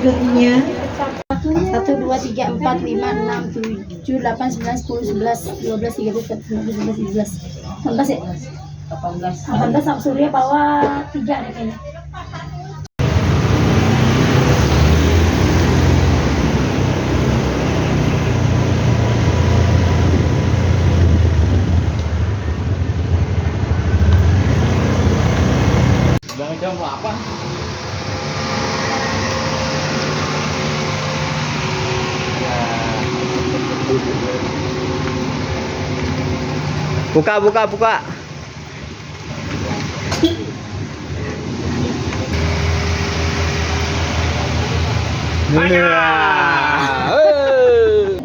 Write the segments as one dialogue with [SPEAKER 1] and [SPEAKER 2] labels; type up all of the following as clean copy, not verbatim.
[SPEAKER 1] berikutnya 1, 2, 3, 4, 5, 6, 7, 8, 9, 10, 11, 12, 13, 14, 15, 16, 18 ya? 18 sama Surya bawa 3 deh kayaknya.
[SPEAKER 2] Jam berapa?
[SPEAKER 3] Buka.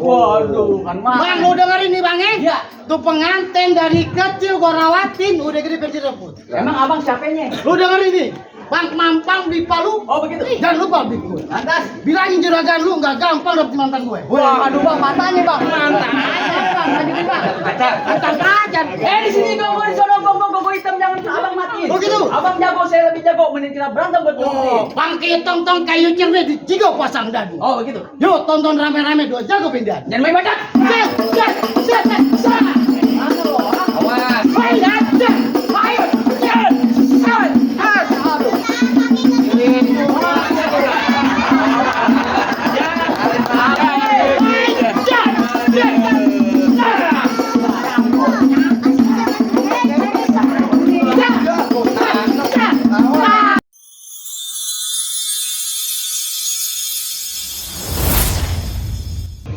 [SPEAKER 2] Waduh, kan mah.
[SPEAKER 4] Bang, lu dengerin nih Bang ya?
[SPEAKER 2] Iya.
[SPEAKER 4] Tuh pengantin dari kecil gua rawatin, udah gede pengen rebut.
[SPEAKER 2] Emang abang siapanya?
[SPEAKER 4] Lu dengerin nih, Bang Mampang di Palu.
[SPEAKER 2] Oh begitu.
[SPEAKER 4] Jangan lupa bikut.
[SPEAKER 2] Lantas.
[SPEAKER 4] Bilangin juragan lu nggak gampang dapet mantan gue.
[SPEAKER 2] Wah, aduh bang, matanya bang.
[SPEAKER 4] Mantan aja bang, tadi bang. Mantan aja.
[SPEAKER 2] Di sini go di sono go hitam jangan abang matiin.
[SPEAKER 4] Oh gitu?
[SPEAKER 2] Abang jago, saya lebih jago. Mending kita berantem buat
[SPEAKER 4] Oh, Bang tong kayu cernih di Cigo pasang dadu.
[SPEAKER 2] Oh begitu.
[SPEAKER 4] Yuk tonton rame-rame dua jago pindahan.
[SPEAKER 2] Jangan main badak. Awas.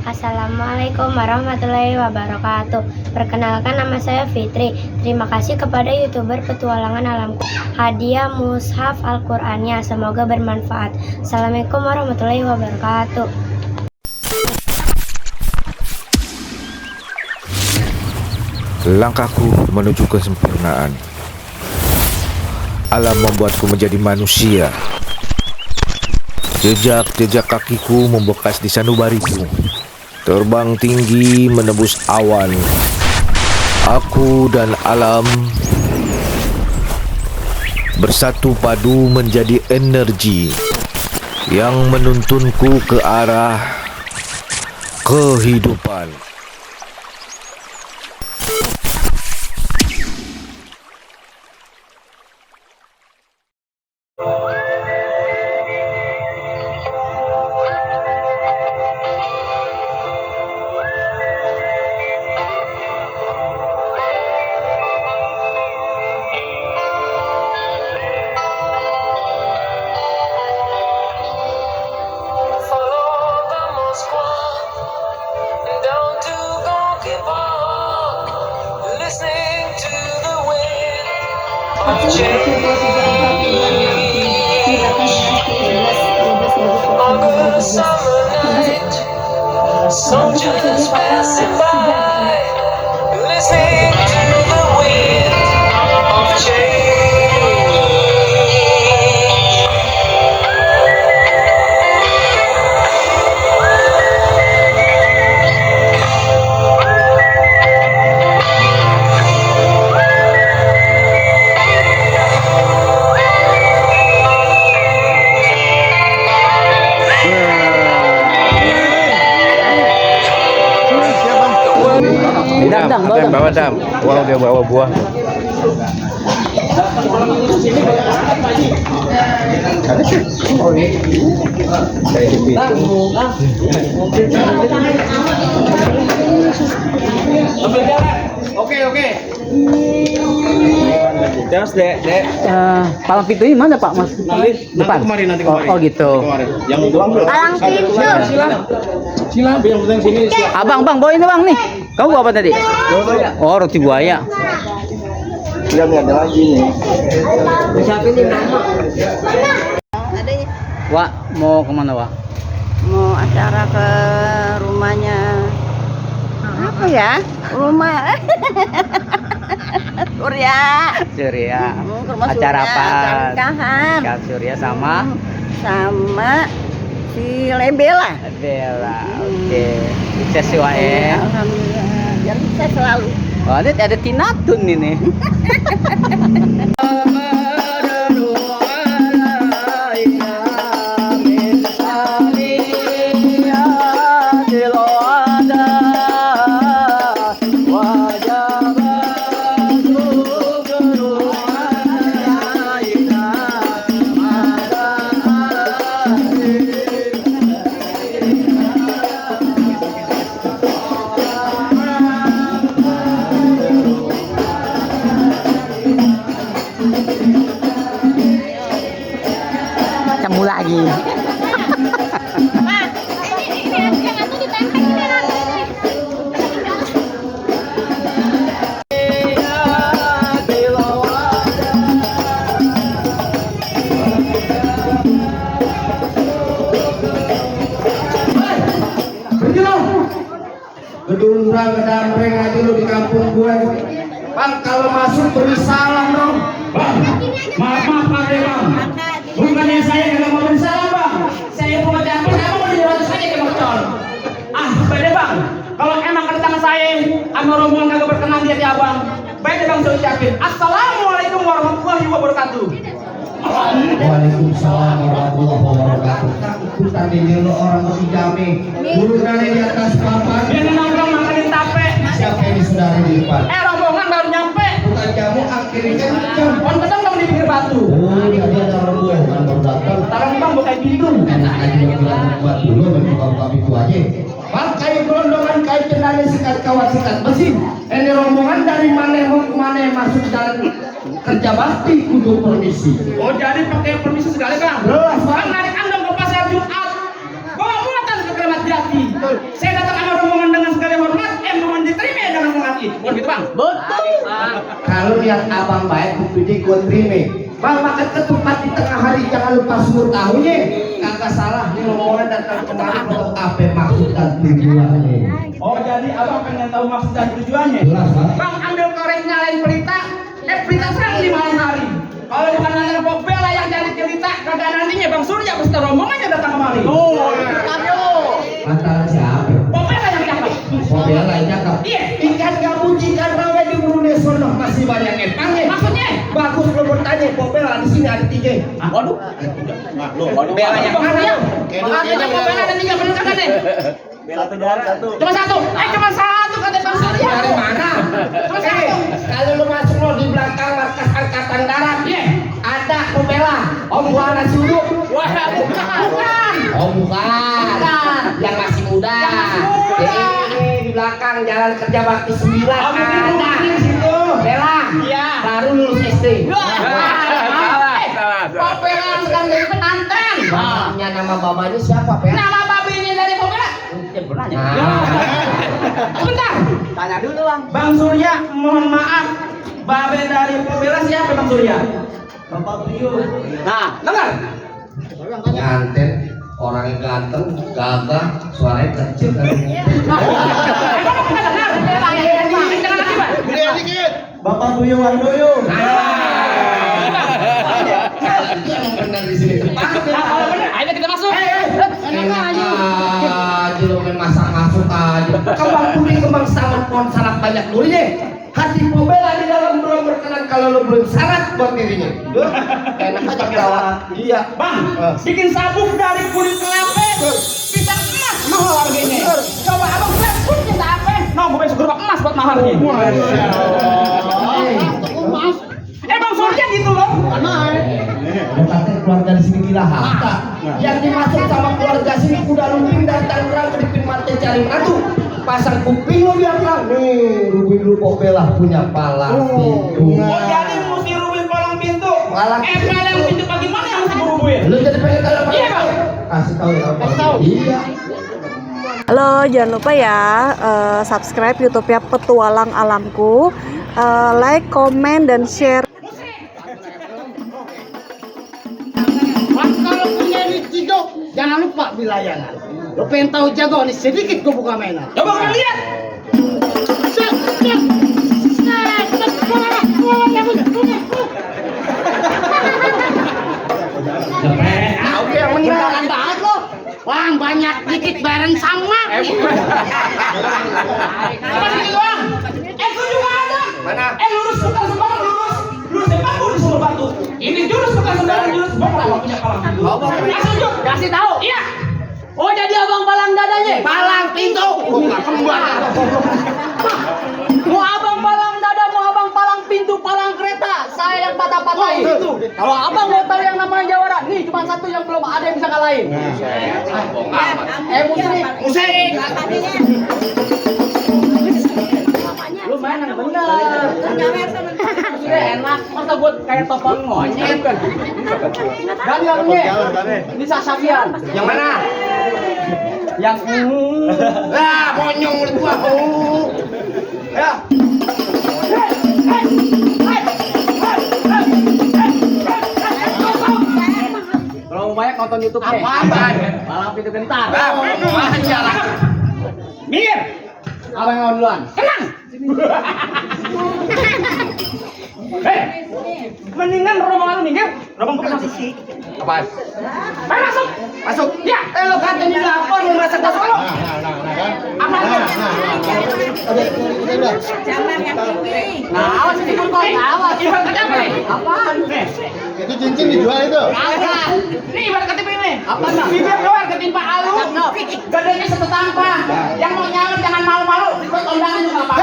[SPEAKER 5] Assalamualaikum warahmatullahi wabarakatuh. Perkenalkan, nama saya Fitri. Terima kasih kepada YouTuber Petualangan Alamku hadiah mushaf Al-Qur'annya. Semoga bermanfaat. Assalamualaikum warahmatullahi wabarakatuh.
[SPEAKER 6] Langkahku menuju kesempurnaan. Alam membuatku menjadi manusia. Jejak-jejak kakiku membekas di sanubariku. Terbang tinggi menembus awan. Aku dan alam bersatu padu menjadi energi yang menuntunku ke arah kehidupan.
[SPEAKER 7] Soldiers passing by, listening to the wind of change.
[SPEAKER 3] Bawa dam. Wow, dia bawa buah.
[SPEAKER 2] Oke.
[SPEAKER 3] Terus dek.
[SPEAKER 8] Palang pintu ini mana Pak Mas? Depan.
[SPEAKER 2] Nanti kemarin.
[SPEAKER 8] Oh gitu.
[SPEAKER 2] Yang doang belum.
[SPEAKER 5] Palang pintu.
[SPEAKER 2] Silah, yang penting sini.
[SPEAKER 8] Abang, bawa ini bang nih. Kamu bawa apa tadi? Oh, roti buaya.
[SPEAKER 3] Tidak ada lagi nih.
[SPEAKER 8] Siapa ini nama? Wak, mau kemana Wak?
[SPEAKER 1] Mau acara ke rumahnya apa ya? Rumah Surya.
[SPEAKER 8] Surya.
[SPEAKER 1] Ke rumah
[SPEAKER 8] Acara
[SPEAKER 1] Surya,
[SPEAKER 8] apa?
[SPEAKER 1] acara nikahan.
[SPEAKER 8] Kak Surya sama
[SPEAKER 1] si Lebela.
[SPEAKER 8] Bella. Oke. Sukses wae.
[SPEAKER 1] Alhamdulillah. Biar sukses selalu.
[SPEAKER 8] Oh, ini ada Tinatun ini.
[SPEAKER 4] lagi. Gedung gedamreng aja lu di kampung gue. Bang, kalau masuk beri salam dong.
[SPEAKER 2] Bang, maaf Pak De Bang. Bukannya saya kagak mau beri salam Bang. Saya mau campur, kamu mau dirawat saja ke Bang. Ah, Pak De Bang. Kalau emang kedatangan saya sama rombongan kagak berkenan di hati abang, baik Bang saya ucapin Assalamualaikum warahmatullahi wabarakatuh.
[SPEAKER 4] Waalaikumsalam warahmatullahi wabarakatuh. Ikutan ini lo orang berhijami. Dulu dari di atas papan.
[SPEAKER 2] Dia nongkrong makan di tape.
[SPEAKER 4] Siapa ini saudara di depan?
[SPEAKER 2] Rombongan baru nyampe.
[SPEAKER 4] Bukan jamu akhirnya jam.
[SPEAKER 2] Pohon ketang dong di pinggir batu.
[SPEAKER 4] Oh, jadi ada rombongan baru datang.
[SPEAKER 2] Tarang Bang buka pintu.
[SPEAKER 4] Enak aja bilang buat dulu dan buka pintu aja. Bang, kayu gelondongan, kayu cendana sikat kawat sikat mesin. Ini rombongan dari mana mau kemana masuk dalam kerja bakti kudu permisi.
[SPEAKER 2] Oh jadi pakai permisi segala Bang.
[SPEAKER 4] Jelas, Bang.
[SPEAKER 2] Bang narik andong ke pasar Jumat. Bawa muatan ke Keramat Jati. Saya datang sama rombongan dengan segala hormat, mohon diterima dengan mengerti. Bukan gitu Bang? Betul.
[SPEAKER 4] Kalau lihat abang baik, kupidi gue terima. Bang, makan ketupat di tengah hari, jangan lupa sumur tahunya. Kagak salah, ini rombongan datang kemari untuk apa maksud dan tujuannya.
[SPEAKER 2] Oh jadi abang pengen tahu maksud dan tujuannya?
[SPEAKER 4] Jelas, Bang.
[SPEAKER 2] Bang ambil korek nyalain pelita, pelita serang di malam hari. Kalau bukan nanya Pok Bella yang jadi pelita, kagak nantinya Bang Surya beserta rombongannya datang kemari. Oh,
[SPEAKER 4] Antara siapa?
[SPEAKER 2] Pok Bella yang cakep.
[SPEAKER 4] Mobil lain cakep.
[SPEAKER 2] Iya.
[SPEAKER 4] Ikan gabung, ikan rawa di Brunei Sono masih banyak empangnya.
[SPEAKER 2] Maksudnya?
[SPEAKER 4] Bagus lo bertanya, Bella di sini ada 3.
[SPEAKER 2] Waduh. Bella yang mana ya? Makanya Pok Bella ada 3 bener kagak deh?
[SPEAKER 3] Satu.
[SPEAKER 2] Cuma satu. Cuma satu kata Bang Surya.
[SPEAKER 4] Dari mana?
[SPEAKER 2] Cuma satu.
[SPEAKER 4] Kalau lu masuk lo di belakang markas angkatan darat,
[SPEAKER 2] Iya.
[SPEAKER 4] ada Bella. Om buah nasi uduk.
[SPEAKER 2] Wah, bukan.
[SPEAKER 4] Oh bukan. Yang masih muda. Jadi ini di belakang jalan kerja bakti 9 ada.
[SPEAKER 2] di situ.
[SPEAKER 4] Bella.
[SPEAKER 2] Iya.
[SPEAKER 4] Baru lulus SD.
[SPEAKER 2] Pok Bella sekarang jadi pengantin.
[SPEAKER 4] Namanya nama babanya siapa, Bella?
[SPEAKER 2] Nama babinya dari Pok Bella.
[SPEAKER 4] Nah.
[SPEAKER 2] Sebentar. Tanya dulu Bang Surya, mohon maaf. Babe dari Pok Bella siapa Bang Surya? Bapak Beliau. Nah, dengar.
[SPEAKER 4] Nganten, orangnya ganteng, gagah, suaranya kecil kan.
[SPEAKER 2] Emang pernah dengar? Jangan lagi, Pak.
[SPEAKER 4] Bapak Buyo Wardoyo. Itu emang benar di sini.
[SPEAKER 2] Kalau benar, ayo kita masuk.
[SPEAKER 4] Enak aja lo main masak masuk aja. Kembang kuning, kembang sawit, pohon salak banyak durinya. Hati Pok Bella di dalam belum berkenan kalau lo belum syarat buat dirinya. Enak aja kawan. Iya.
[SPEAKER 2] Bang, bikin sabuk dari kulit kelapa. Bisa emas mahal harganya. Coba abang lihat pun kita apa? Nah, gue besok gerobak emas buat mahalnya. Bang Surya gitu loh.
[SPEAKER 4] Katanya keluarga di sini gila harta. Yang dimaksud sama keluarga sini udah lumping dan Tangerang kedipin mati cari madu. Pasang kuping lo biar kan. Nih, Ruby lu Pok Bella punya palang pintu.
[SPEAKER 2] Oh jadi mesti rubuhin palang pintu.
[SPEAKER 4] Palang
[SPEAKER 2] palang pintu bagaimana yang mesti rubuhin?
[SPEAKER 4] Lu jadi pengen tahu apa?
[SPEAKER 2] Iya, Bang.
[SPEAKER 4] Kasih tahu ya.
[SPEAKER 2] Kasih tahu.
[SPEAKER 4] Iya.
[SPEAKER 9] Halo, jangan lupa ya subscribe YouTube-nya Petualang Alamku, like, komen, dan share.
[SPEAKER 4] Kalau punya ini cidok, jangan lupa bilayanan. Lo pengen tahu jago nih sedikit gue buka mainan.
[SPEAKER 2] Coba kita lihat.
[SPEAKER 4] Oke, yang meninggalan banget lo. Wah, banyak dikit bayaran sama.
[SPEAKER 2] Apa sih doang? Itu juga ada.
[SPEAKER 4] Mana?
[SPEAKER 2] Lurus bukan sembarang lurus. Lurus depan lurus sumber batu. Ini jurus bukan sembarang jurus. Bapak punya palang pintu. Langsung Juk, kasih tahu. Iya. Oh jadi abang palang dadanya?
[SPEAKER 4] Palang pintu. Bukan kembar.
[SPEAKER 2] Mau abang palang dada, mau abang palang pintu, palang kereta. Saya yang patah-patahin. Kalau abang mau tahu yang namanya jawara, nih cuma satu yang belum ada yang bisa kalahin. Musik. Lu main yang bener. Sudah enak. masa buat kayak topeng monyet kan. Dan yang ini, ini Sasabian.
[SPEAKER 4] Yang mana?
[SPEAKER 2] Yang
[SPEAKER 4] Lah, monyong lu gua. Ya.
[SPEAKER 2] kalau mau banyak nonton YouTube nih.
[SPEAKER 4] Apaan?
[SPEAKER 2] Malam itu gentar.
[SPEAKER 4] Aja lah.
[SPEAKER 2] Minggir. Apa yang mau duluan? Tenang. Mendingan rombongan lu minggir. Rombong bukan sisi.
[SPEAKER 4] Apaan?
[SPEAKER 2] Ayo masuk.
[SPEAKER 4] Masuk.
[SPEAKER 2] Ya.
[SPEAKER 4] Lo katanya lapor lu merasa masuk lo.
[SPEAKER 2] Apa? Nah, awas ini kok. Awas. Ibarat KTP apa nih? Apaan?
[SPEAKER 3] Itu cincin dijual itu.
[SPEAKER 2] Kagak. Ini ibarat KTP ini. Apa nih? Bibir doang ketimpa alu. Gadanya satu tanpa. Yang mau nyamar jangan malu-malu. Ikut undangan juga apa?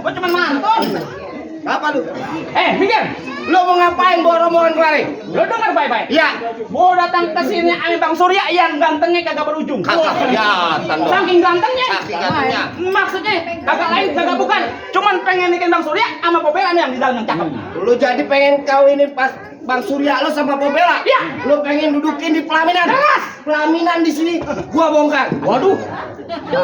[SPEAKER 2] Gua cuma nonton.
[SPEAKER 4] Apa lu?
[SPEAKER 2] Minggir.
[SPEAKER 4] Lo mau ngapain bawa rombongan kemari?
[SPEAKER 2] Lo dengar baik-baik.
[SPEAKER 4] Iya.
[SPEAKER 2] Gua datang ke sini ame Bang Surya yang gantengnya kagak berujung.
[SPEAKER 4] Kagak kelihatan dong.
[SPEAKER 2] Saking gantengnya.
[SPEAKER 4] Saking gantengnya.
[SPEAKER 2] Maksudnya kagak lain kagak bukan. Cuman pengen nikahin Bang Surya sama Bobela yang di dalam yang cakep.
[SPEAKER 4] Lu jadi pengen kawinin pas Bang Surya lo sama Bobela?
[SPEAKER 2] Iya.
[SPEAKER 4] Lu pengen dudukin di pelaminan?
[SPEAKER 2] Jelas.
[SPEAKER 4] Pelaminan di sini gua bongkar.
[SPEAKER 2] Waduh. Gua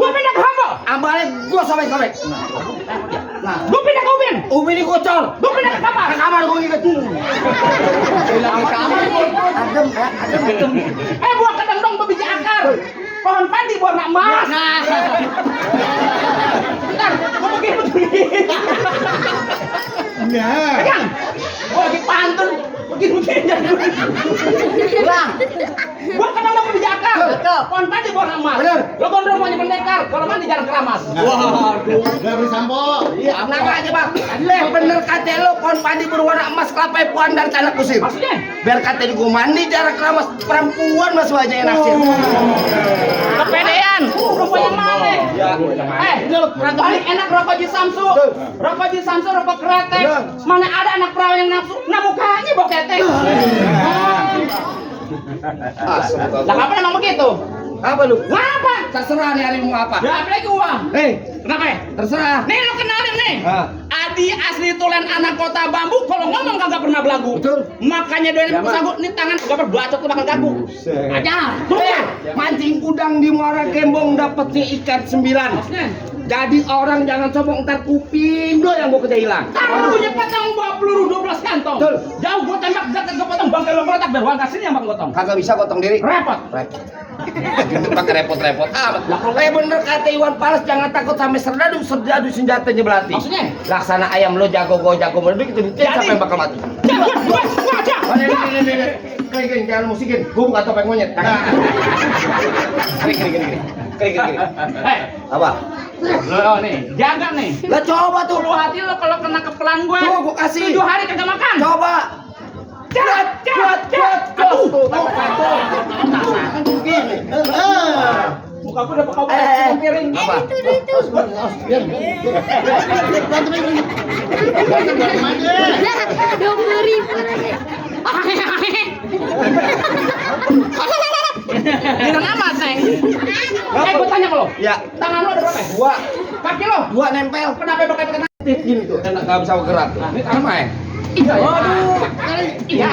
[SPEAKER 2] pindah ke Hambo.
[SPEAKER 4] Ambalnya gua sobek-sobek.
[SPEAKER 2] Nah, gua pindah ke Ubin.
[SPEAKER 4] Umi ini kocor.
[SPEAKER 2] Gua pindah ke kamar.
[SPEAKER 4] Ke kamar gua ngikut.
[SPEAKER 2] Bilang kamar.
[SPEAKER 4] Adem, adem.
[SPEAKER 2] Buah kedang dong biji akar. Pohon padi warna emas. Bentar, gua begini. Pegang. Gua lagi pantun. Begini. Ulang. Gua kadang mau biji akar. Pohon padi warna emas.
[SPEAKER 4] Bener.
[SPEAKER 2] Lo gondrong maunya pendekar. Kalau mandi jarang keramas.
[SPEAKER 3] Waduh. Udah beli sampo.
[SPEAKER 4] Iya, kenapa aja bang? Bener kata lo pohon padi berwarna emas kelapa puan dari tanah kusir.
[SPEAKER 2] Maksudnya?
[SPEAKER 4] Biar kata gua mandi jarang keramas perempuan mas wajahnya naksir.
[SPEAKER 2] Kepedean. Rokok yang mana? Paling enak rokok Ji Samsu. Rokok Ji Samsu, rokok kretek. Mana ada anak perawan yang nafsu? Nah mukanya boketek. Lah apa emang begitu?
[SPEAKER 4] Apa lu?
[SPEAKER 2] Ngapa?
[SPEAKER 4] Terserah nih hari mau apa?
[SPEAKER 2] Ya apalagi uang. Kenapa ya?
[SPEAKER 4] Terserah.
[SPEAKER 2] Nih lo kenalin nih. Adi asli tulen anak kota bambu. Kalau ngomong kagak pernah belagu.
[SPEAKER 4] Betul.
[SPEAKER 2] Makanya doyan pesanggut. Nih tangan gak berbacot lo bakal gagu. Aja.
[SPEAKER 4] Mancing udang di Muara Gembong dapetnya ikan 9. Jadi orang jangan sombong ntar kuping do yang gua kerja hilang.
[SPEAKER 2] Taruh punya patang bawa peluru 12 kantong.
[SPEAKER 4] Betul.
[SPEAKER 2] Jauh gua tembak dekat gua potong bangkai lo meletak biar warga sini yang bakal gotong.
[SPEAKER 4] Kagak bisa gotong diri.
[SPEAKER 2] Repot.
[SPEAKER 4] Gitu pakai repot-repot amat. Bener kata Iwan Fals jangan takut sampai serdadu senjatanya belati.
[SPEAKER 2] Maksudnya?
[SPEAKER 4] Laksana ayam lo jago go jago berbeda gitu sampai bakal mati.
[SPEAKER 2] Gua aja.
[SPEAKER 4] Kering jangan musikin. Gua bukan topeng monyet. Kering. Apa?
[SPEAKER 2] Lo nih, jaga nih.
[SPEAKER 4] Lah coba tuh.
[SPEAKER 2] Lu hati lo kalau kena kepelan gua.
[SPEAKER 4] Coba gua kasih.
[SPEAKER 2] 7 hari kagak makan.
[SPEAKER 4] Coba.
[SPEAKER 2] Cat.
[SPEAKER 4] Aduh.
[SPEAKER 2] Muka gua udah pakau piring.
[SPEAKER 4] Apa?
[SPEAKER 2] Bilang amat, Neng. Gua tanya ke lo.
[SPEAKER 4] Ya.
[SPEAKER 2] Tangan lo ada berapa?
[SPEAKER 4] Dua.
[SPEAKER 2] Kaki lo?
[SPEAKER 4] Dua nempel.
[SPEAKER 2] Kenapa pakai kena?
[SPEAKER 4] Gini tuh, enak nggak bisa gerak. Ini tangan main.
[SPEAKER 2] Waduh. Iya.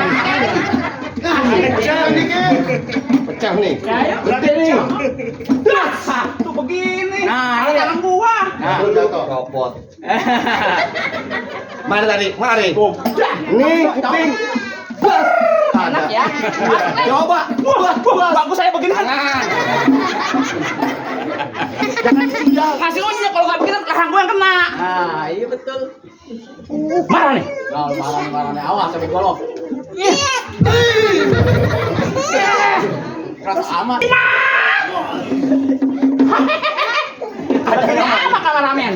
[SPEAKER 4] Pecah nih.
[SPEAKER 2] Berarti nih. Tuh begini. Nah, tangan gua.
[SPEAKER 4] Nah, jatuh kopot. Mana tadi? Mari. Nih, kuping.
[SPEAKER 2] Enak ya.
[SPEAKER 4] Coba.
[SPEAKER 2] Bagus saya begini kan.
[SPEAKER 4] Jangan tinggal.
[SPEAKER 2] Ngasih unnya kalau nggak begini leher gua yang kena.
[SPEAKER 8] Nah, iya betul.
[SPEAKER 2] Marah nih.
[SPEAKER 8] Marah nih. Awas sampai golok. Keras amat.
[SPEAKER 2] Ada apa kameramen?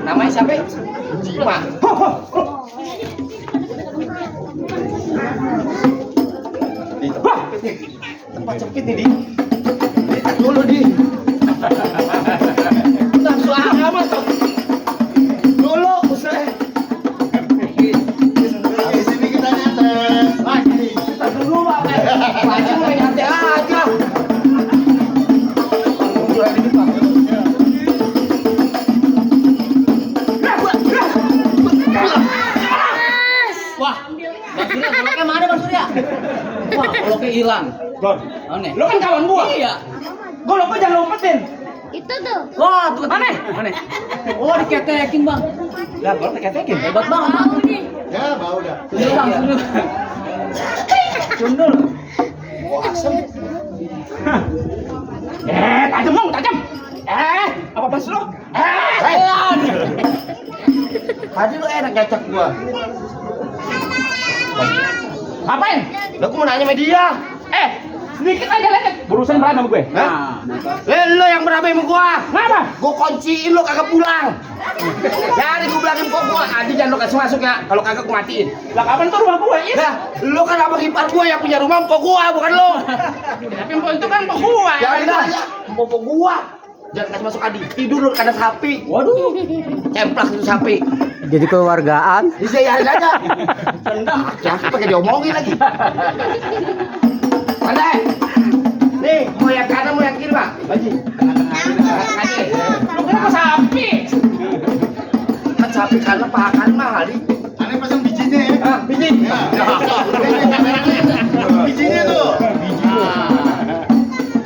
[SPEAKER 4] Namanya siapa? Cima. Tempat sempit nih, Di. Lihat dulu, Di. Nafsu amat tuh. Dulu, usai.
[SPEAKER 3] Di sini kita nyantai.
[SPEAKER 4] Kita dulu, Bang. Wajib lu main hati aja.
[SPEAKER 8] hilang.
[SPEAKER 2] Gon.
[SPEAKER 8] Aneh.
[SPEAKER 2] Lu kan kawan gua.
[SPEAKER 8] Iya.
[SPEAKER 2] Golok gua jangan umpetin.
[SPEAKER 5] Itu tuh.
[SPEAKER 8] Wah, tuh
[SPEAKER 2] Mana?
[SPEAKER 8] Mana? Oh, diketekin, Bang.
[SPEAKER 2] Lah, golok diketekin.
[SPEAKER 8] Hebat banget, Bang.
[SPEAKER 3] Ya, bau dah.
[SPEAKER 8] Sundul, Bang, sundul.
[SPEAKER 2] Sundul. Tajam mau, tajam. Apa pas lu?
[SPEAKER 4] Tadi lu enak ngecek gua.
[SPEAKER 2] Ngapain?
[SPEAKER 4] Lah gua mau nanya sama dia.
[SPEAKER 2] Sedikit aja lecet. Berurusan berantem sama gue.
[SPEAKER 4] Hah? Lo yang berabe sama gua.
[SPEAKER 2] Kenapa?
[SPEAKER 4] Gua kunciin lo kagak pulang. Jadi gua bilangin kok gua, Adi jangan lo kasih masuk ya. Kalau kagak gua matiin.
[SPEAKER 2] Lah kapan tuh rumah gue? Iya.
[SPEAKER 4] Nah, lo kan abang ipar gua yang punya rumah, empok gua bukan lo.
[SPEAKER 2] Tapi empok itu kan empok gua.
[SPEAKER 4] Jangan ya, empok gua. Jangan kasih masuk Adi. Tidur lo kena sapi.
[SPEAKER 8] Waduh.
[SPEAKER 4] Cemplak itu sapi.
[SPEAKER 8] Jadi keluargaan.
[SPEAKER 4] Disayarin aja. Sendam. Ya, pakai diomongin lagi. Pandai. Nih, mau yang kanan mau yang kiri, Pak. Haji.
[SPEAKER 2] Lu kenapa sapi?
[SPEAKER 4] Kan sapi kanan pakan mahal nih.
[SPEAKER 3] Aneh pasang bijinya ya.
[SPEAKER 4] Ah, biji.
[SPEAKER 3] Ya. Bijinya tuh.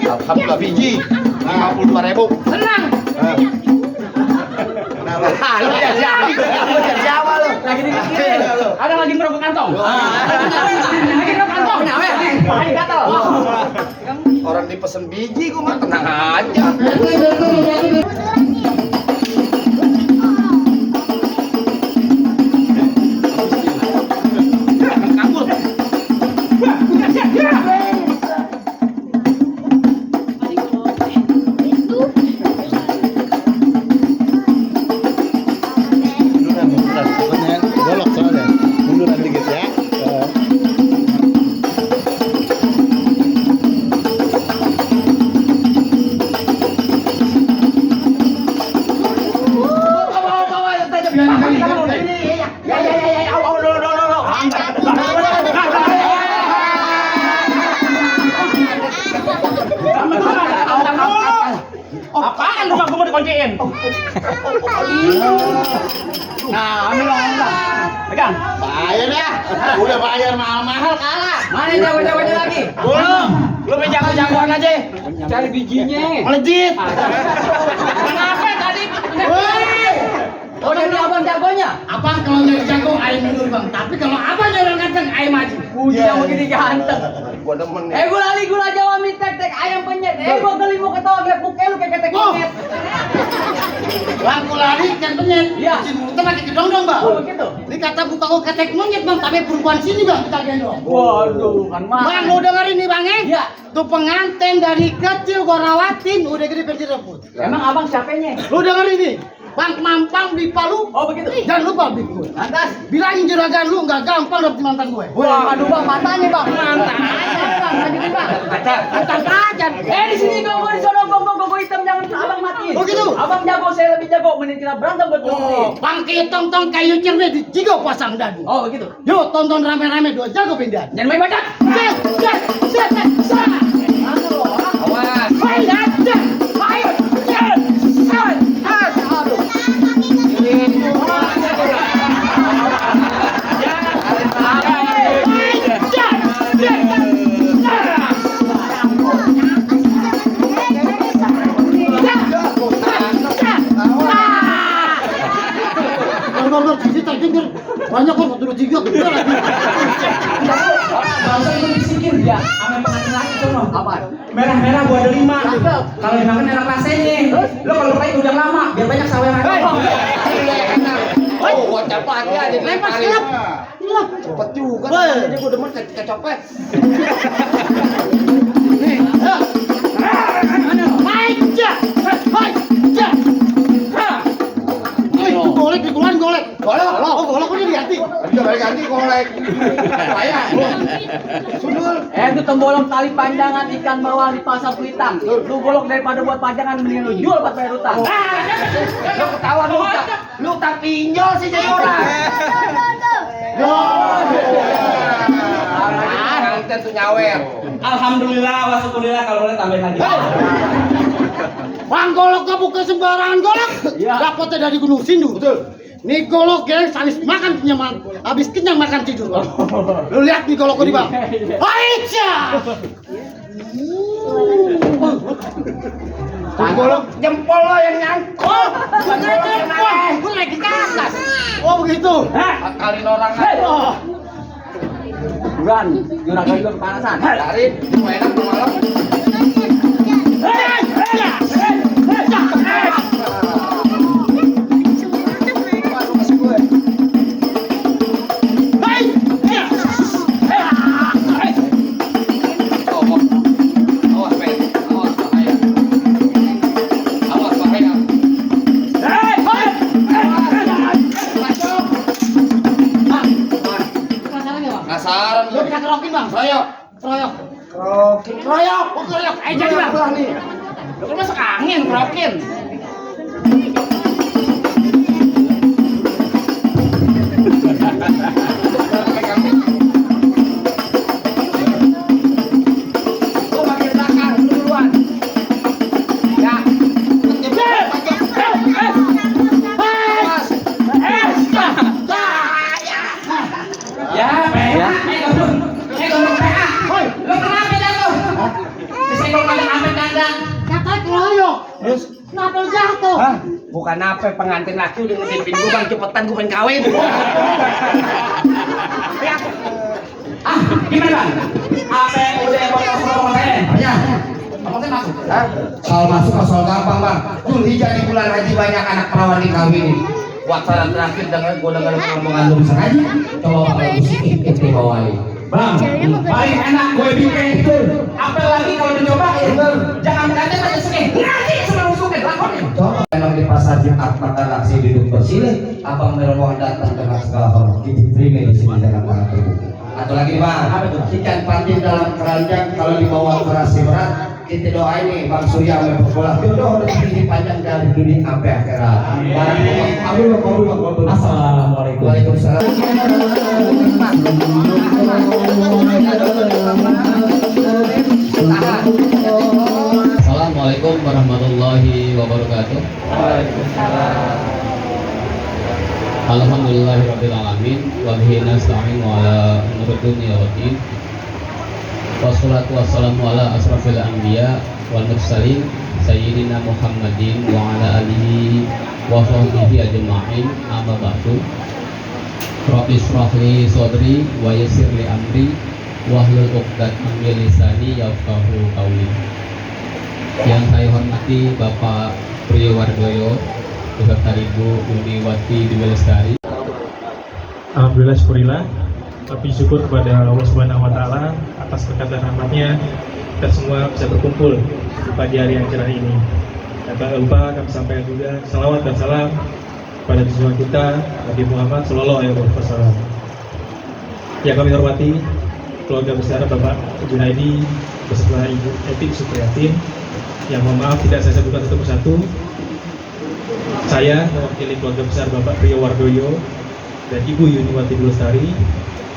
[SPEAKER 4] Alhamdulillah biji. 52.000.
[SPEAKER 2] Tenang.
[SPEAKER 4] Ah, lu dari Jawa lu.
[SPEAKER 8] Lagi dipikirin.
[SPEAKER 2] Ada lagi merokok kantong. Lagi merokok kantong. Lagi gatal.
[SPEAKER 4] Orang dipesen biji gua mah tenang aja.
[SPEAKER 2] Kabur.
[SPEAKER 3] Munduran. Golok soalnya. Munduran dikit ya.
[SPEAKER 2] Apaan rumah gue mau dikunciin? Nah, ambil dong. Pegang.
[SPEAKER 3] Bayar ya. Udah bayar mahal-mahal kalah.
[SPEAKER 8] Mana jago-jagonya lagi?
[SPEAKER 2] Belum. Lu main jago-jagoan aja.
[SPEAKER 8] Cari bijinya.
[SPEAKER 2] Melejit. Kenapa tadi?
[SPEAKER 8] Oh, jadi abang jagonya?
[SPEAKER 2] Abang kalau jadi jago, ayam mundur bang. Tapi kalau abang jadi orang ganteng, ayam maju.
[SPEAKER 8] Puji yang begini ganteng.
[SPEAKER 4] Gua demen.
[SPEAKER 8] Gula Jawa mie tek ayam penyet. Gua geli mau ketawa gepuk lu kayak ketek penyet.
[SPEAKER 2] Bang lari kan penyet.
[SPEAKER 8] Iya.
[SPEAKER 2] Kita pakai gedong dong bang.
[SPEAKER 8] Oh, begitu.
[SPEAKER 2] Ini kata buka ketek monyet bang, tapi perempuan sini bang kita gendong.
[SPEAKER 8] Waduh, kan mah.
[SPEAKER 2] Bang, lu dengerin nih bang ya?
[SPEAKER 8] Iya.
[SPEAKER 2] Tuh pengantin dari kecil gua rawatin, udah gede pengen rebut.
[SPEAKER 8] Emang abang siapanya?
[SPEAKER 2] Lu dengerin nih. Bang Mampang di Palu.
[SPEAKER 8] Oh, begitu.
[SPEAKER 2] Jangan lupa beli gue.
[SPEAKER 8] Lantas.
[SPEAKER 2] Bilangin juragan lu nggak gampang dapet mantan gue.
[SPEAKER 8] Wah, aduh bang, matanya bang.
[SPEAKER 2] Mantan aja bang, tadi kan bang. Mantan aja.
[SPEAKER 8] Di sini gua di sono gua hitam jangan abang matiin.
[SPEAKER 2] Oh, gitu?
[SPEAKER 8] Abang jago, saya lebih jago. Mending kita berantem buat
[SPEAKER 2] Oh, bang tong kayu cernih di Cigo pasang dadu.
[SPEAKER 8] Oh, begitu.
[SPEAKER 2] Yuk tonton rame-rame dua jago pindah.
[SPEAKER 8] Jangan main bacot. Awas.
[SPEAKER 2] Banyak kok 1, 2, 3 udah lagi.
[SPEAKER 8] Bangsa itu bisikin dia. Ame pengantin lagi sono. Apaan?
[SPEAKER 2] Merah-merah gua ada 5.
[SPEAKER 8] Kalau dimakan enak rasanya. Lo kalau pakai udang lama biar banyak sawer yang ada.
[SPEAKER 4] Oh, gua cepat ya jadi
[SPEAKER 2] Lempar
[SPEAKER 4] lemparin.
[SPEAKER 2] silap.
[SPEAKER 4] Cepet juga. Jadi gua demen kayak copet.
[SPEAKER 2] Golek dikeluarin golek. Golek udah diganti.
[SPEAKER 4] Udah balik ganti golek. Bayar. Sundul.
[SPEAKER 8] Itu tembolong tali panjangan ikan bawal di pasar Kuitang. Lu golok daripada buat pajangan mending lu jual buat bayar utang.
[SPEAKER 4] Lu ketahuan lu tak pinjol sih jadi orang. Nanti tuh nyawer.
[SPEAKER 2] Alhamdulillah, wa syukurillah kalau boleh tambahin lagi.
[SPEAKER 3] Bang golok gak buka sembarangan golok. Dapatnya dari Gunung Sindur. Betul. Nih golok ya, salis makan kenyang, habis kenyang makan tidur. Lu lihat nih golok ini bang. Aisyah.
[SPEAKER 4] Golok jempol lo yang nyangkut.
[SPEAKER 3] Gue lagi ke atas. Oh begitu.
[SPEAKER 4] Kali orang aja.
[SPEAKER 8] Juragan juga kepanasan.
[SPEAKER 4] Dari mainan malam.
[SPEAKER 3] Penasaran lu bisa kerokin bang, keroyok. Oh keroyok, jadi bang. Lu kan masuk angin, kerokin.
[SPEAKER 4] Lu bagian belakang, lu duluan. Ya.
[SPEAKER 2] Ya, PA. Golok PA. Hoi, lu kenapa jatuh? Disenggol sampai kandang.
[SPEAKER 3] Katanya keroyok. Terus kenapa lu jatuh?
[SPEAKER 4] Hah? Bukan apa pengantin laki udah ngedipin gue bang, cepetan gue pengen kawin.
[SPEAKER 2] Gimana bang? Apa yang udah ngomong saya?
[SPEAKER 4] Ya.
[SPEAKER 2] Ngomong saya masuk.
[SPEAKER 4] Hah? Soal masuk soal gampang bang. Zulhijjah di bulan haji banyak anak perawan dikawinin. Waktu terakhir gue dengar ngomongan lu bisa ngaji. Coba bang lagu sikit kita bawain.
[SPEAKER 2] Bang, paling enak gue bikin itu. Apalagi kalau dicobain, jangan aja tanya sini. Ngaji sama usulnya, lakonin.
[SPEAKER 4] Coba memang di pasar Jumat makan nasi duduk bersilih, abang meroboh datang dengan segala hormat diterima di sini dengan tangan terbuka. Atau lagi bang, ikan patin dalam keranjang kalau dibawa operasi berat, kita doain nih bang Surya memperbola jodoh rezeki panjang dari dunia sampai akhirat. Assalamualaikum. Waalaikumsalam.
[SPEAKER 10] Assalamualaikum warahmatullahi wabarakatuh. Alhamdulillahirabbil alamin wa bihi nasta'in ala umuri dunya waddin. Wassalatu wassalamu ala asrafil anbiya wal mursalin sayyidina Muhammadin wa ala alihi wa sahbihi ajma'in. Amma ba'du. Rabbi shrah li sadri wa yassir li amri wahlul 'uqdatam min lisani yafqahu qawli. Yang saya hormati Bapak Priyowardoyo beserta Ibu Uniwati Dewi Lestari.
[SPEAKER 11] Alhamdulillah, syukurillah, tapi syukur kepada Allah Subhanahu wa Ta'ala atas berkat dan rahmatnya kita semua bisa berkumpul di pagi hari yang cerah ini. Dan tak lupa kami sampaikan juga salawat dan salam pada junjungan kita Nabi Muhammad Sallallahu Alaihi Wasallam. Yang kami hormati keluarga besar Bapak Junaidi beserta Ibu Eti Supriyatin, yang mohon maaf tidak saya sebutkan satu persatu. Saya mewakili keluarga besar Bapak Priyowardoyo dan Ibu Yuniwati Lestari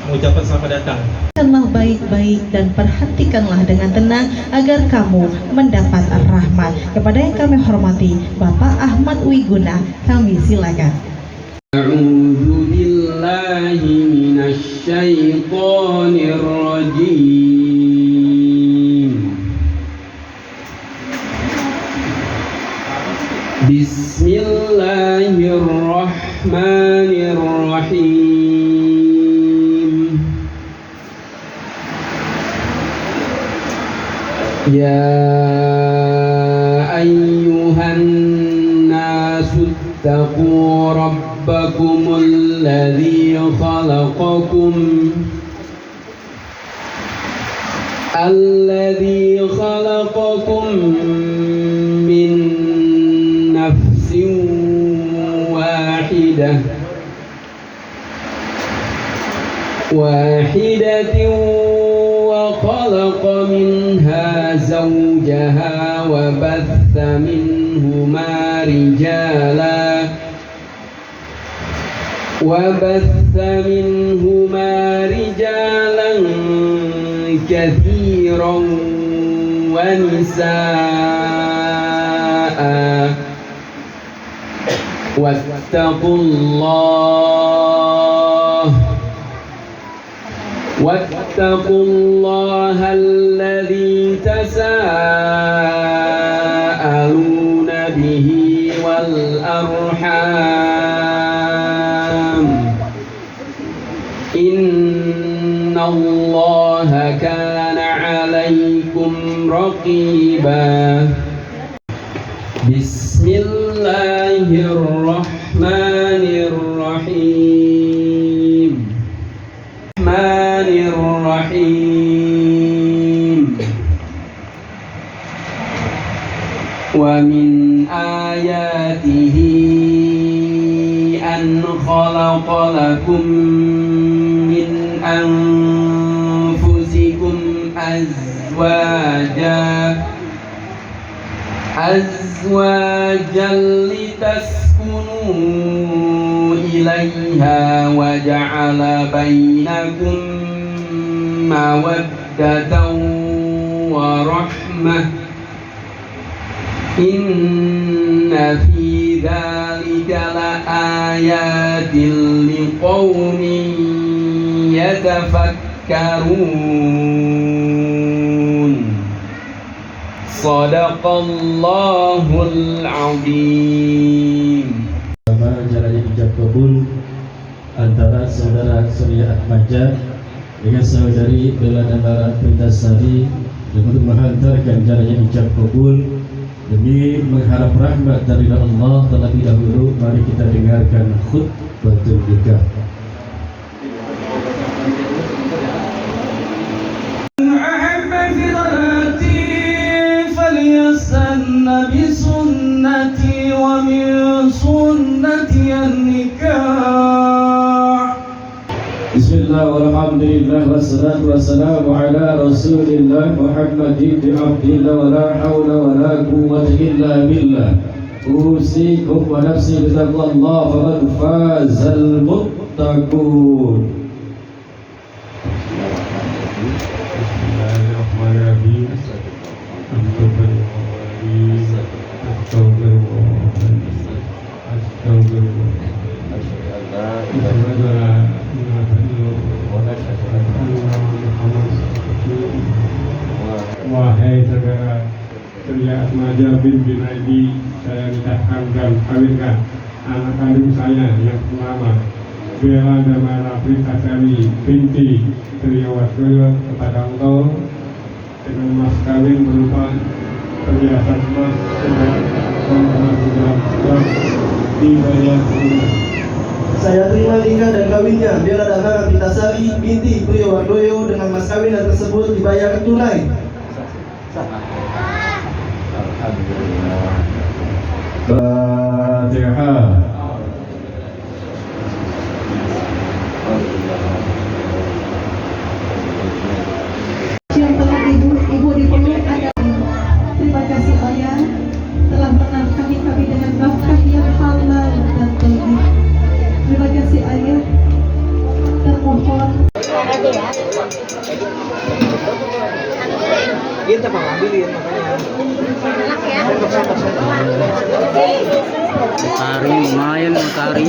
[SPEAKER 11] mengucapkan selamat datang.
[SPEAKER 12] Perhatikanlah baik-baik dan perhatikanlah dengan tenang agar kamu mendapat rahmat. Kepada yang kami hormati Bapak Ahmad Wiguna, kami silakan.
[SPEAKER 10] A'udzu billahi minasy syaithanir rajim. Bismillahirrahmanirrahim. Ya ayyuhan nasu ittaqu rabbakumul ladzi khalaqakum min nafsin wahidatin wa khalaqa minha zawjaha wa batha minhuma rijalan kathiran wa nisaa. واتقوا الله الذي تساءلون به والأرحام إن الله كان عليكم رقيبا بسم الله الرحمن الرحيم ومن آياته أن خلق لكم من أنفسكم أزواجا لتسكنوا إليها وجعل بينكم مودة ورحمة إن في ذلك لآيات لقوم يتفكرون Sadaqallahul Azim.
[SPEAKER 13] Bagaimana caranya ijab kabul antara saudara Surya Atmaja dengan saudari Bella Damara Pintasari untuk menghantarkan caranya ijab kabul demi mengharap rahmat dari Allah terlebih dahulu. Mari kita dengarkan khutbatul nikah.
[SPEAKER 7] بسنتي ومن سنتي النكاح
[SPEAKER 13] بسم الله والحمد لله والصلاة والسلام على رسول الله محمد بن عبد الله ولا حول ولا قوة إلا بالله أوصيكم ونفسي بتقوى الله فقد فاز المتقون. Bismillahirrahmanirrahim.
[SPEAKER 11] Wahai saudara Surya Atmaja bin Junaidi, saya nikahkan dan kawinkan anak kandung saya yang pertama, Bella Damara Pintasari binti Triyowastoyo kepada engkau dengan mas kawin berupa perhiasan emas sebanyak 1,3 gram dibayar tunai.
[SPEAKER 14] Saya terima nikah dan kawinnya Bella Damara Pintasari binti Priyowardoyo dengan mas kawin tersebut dibayar tunai.
[SPEAKER 13] Fatihah.
[SPEAKER 12] Yang telah ibu dipeluk ada. Terima kasih ayah telah menangkap kami dengan nafkah yang halal dan thayyib. Terima kasih ayah. Termohon.
[SPEAKER 8] Kita mau ambilin makanya.
[SPEAKER 15] Tari lumayan tari.